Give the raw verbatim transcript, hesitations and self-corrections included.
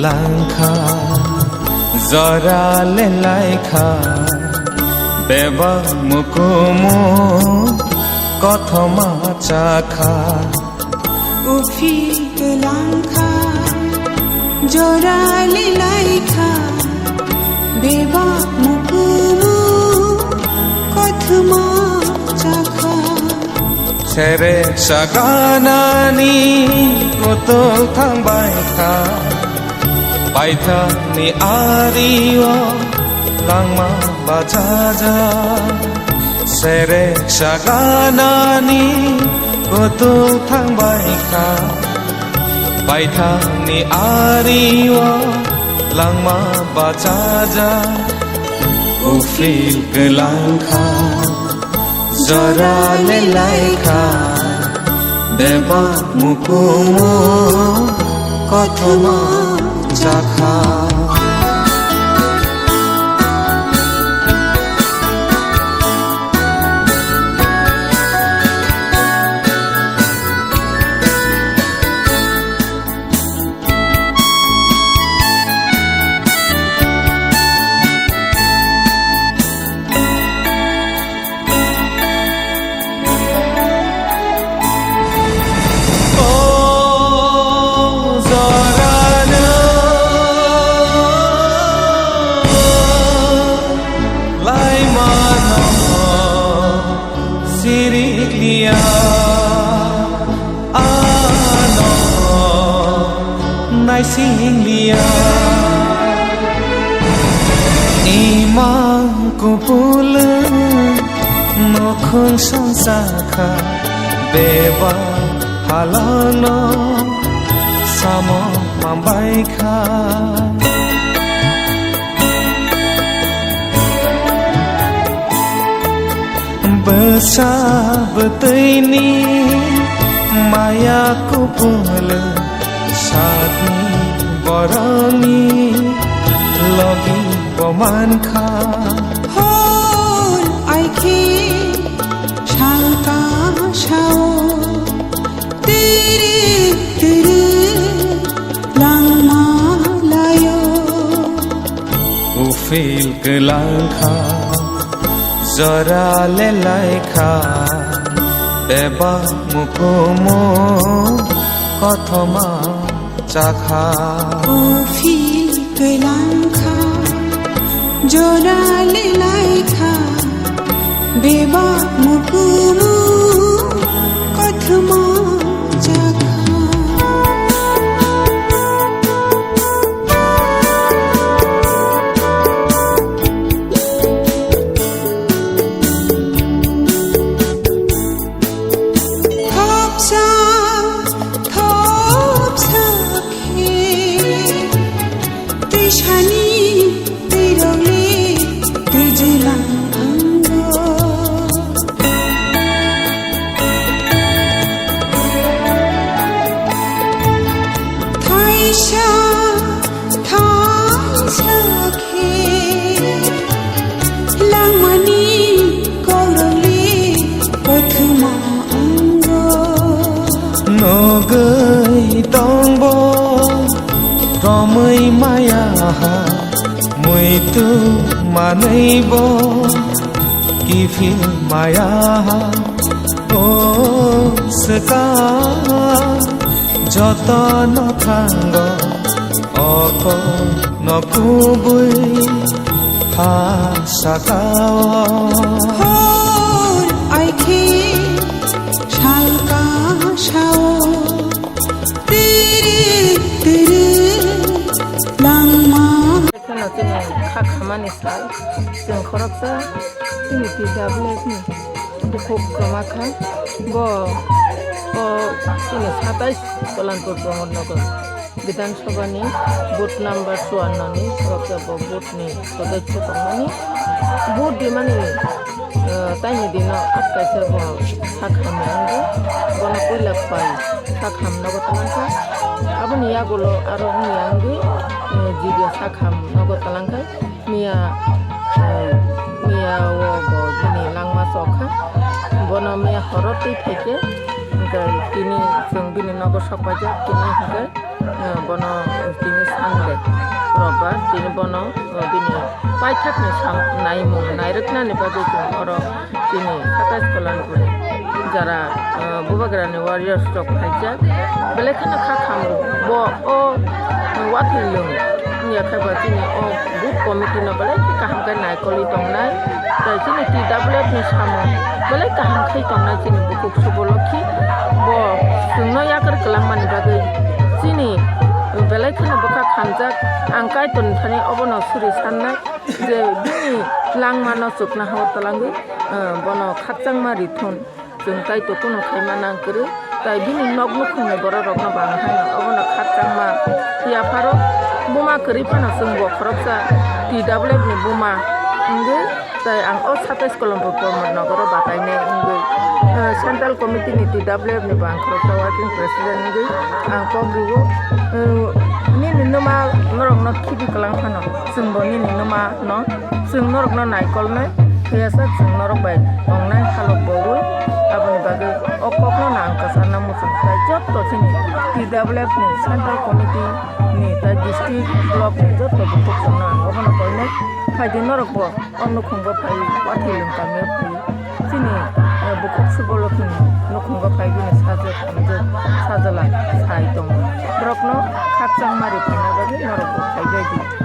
Langkha, jora le laikha, bebak mukumu kothoma chakha. Uphil kwlangkha, jora le laikha, bebak mukumu kothoma chakha. Sere saganani kutung thangbai kha, paithakni ario langma bachaja. Sere saganani kutung thangbai kha, paithakni ario langma bachaja. Uphil kwlangkha, jora le laikha, bebak mukumu kothoma chakha. O jorano laimano sirikliya. Ano naising liya, imang kupulung nukhung songsa kha, beba halano samo mambai kha. Bwsa bwtwini maya kupulung, satni borokni logi bo mankha. Hor aikhe salka sao, tiri tiri langma laio. Uphil kwlangkha, jora le laikha, bebak mukumu kothoma chakha. Uphil kwlangkha, jora le laikha, bebak mukumu kothoma chakha. Thopsa, thopsa khe, twisani twirokle twijilang ango. Thaisa, thaisa khe langmani kokrokle kothoma ango. Nogwi tongbo romwi maya ha, muitu manwibo kiphil maya ha. O swkang jotono thango, oko no kubui ha sakao. Hor aikhe salka sao, tiri tiri langma. Kheno chini kha khamani sal, chwng khoroksa chini T W F ni bukhuk kwma kha. Bo o chini satais Kalanpur Pramod Nagar Bidhan Sabha ni booth number chuanno ni khoroksa bo booth ni sodosyo tongmani. Booth rimani, eh, taini dino atkaisa bo sak hamya wngwi bono puila pai sak ham nogo talangkha. Aboni yagulo aro wngya wngwi, eh, jibya sak ham nogo talangkha. Miya, eh, miya o bo bini langma chokha. Bono miya horo twi phaikhe, hwnkhe tini chwng bini nogo sokpaijak tini hwnkhe, eh, bono tini Sunday. Roba tini bono, uh, bini paithakni sam naimung nairwknani bagwi chwng oro chini Satais Kalanpur jara, uh, Bubagrani warriors rok phaijak. Belai kheno kha khamrok bo o, uh, watwi lwng wngya khe ba chini o booth committee no belai khe kaham khe naikolwi tongnai. Tei chini T W F ni samung belai kaham khai tongnai chini bukhuk Suboloki. Bo chwngno yakarwi kwlangmani bagwi chini belai kheno bwkha khamjak. Ang Kaitorni thani obono suri sannai je bini langmano chukna hao twlangwi, eh, bono khakchangma rithun. Chwng Kaitor kuno khaima nang kwrwi. Tai bini nok nukhungni bororokno bo ang haino obono khakchangma yapharo. Buma kwrwi phano chwng bo khoroksa T W F ni buma wngwi. Tai ang o Satais Kolombo Pramod Nogoro batainai wngwi, eh, Central Committee ni T W F ni bo ang khoroksa working president wngwi ang kok rwo. Eh, nini nwma norokno khibi kwlang phano chwngbo nini nwma no chwng norokno naikolnai, phiyasa chwng norok bai tongnai halok bo wi. Aboni bagwi o kokno no ang kwcharna muchung tai jotto chini T W F ni Central Committee ni tai district block ni jotto bukhuk chwngno ang obono koinai. Phaidi norok bo o nukhungo phai, watwi lwng kamio phai. Chini, eh, bukhuk Suboloki ni nukhungo phai bini sajwk hamjwk sajala sai tongo. Borokno khakchangma rwkhaina bagwi norok bo phaibai di.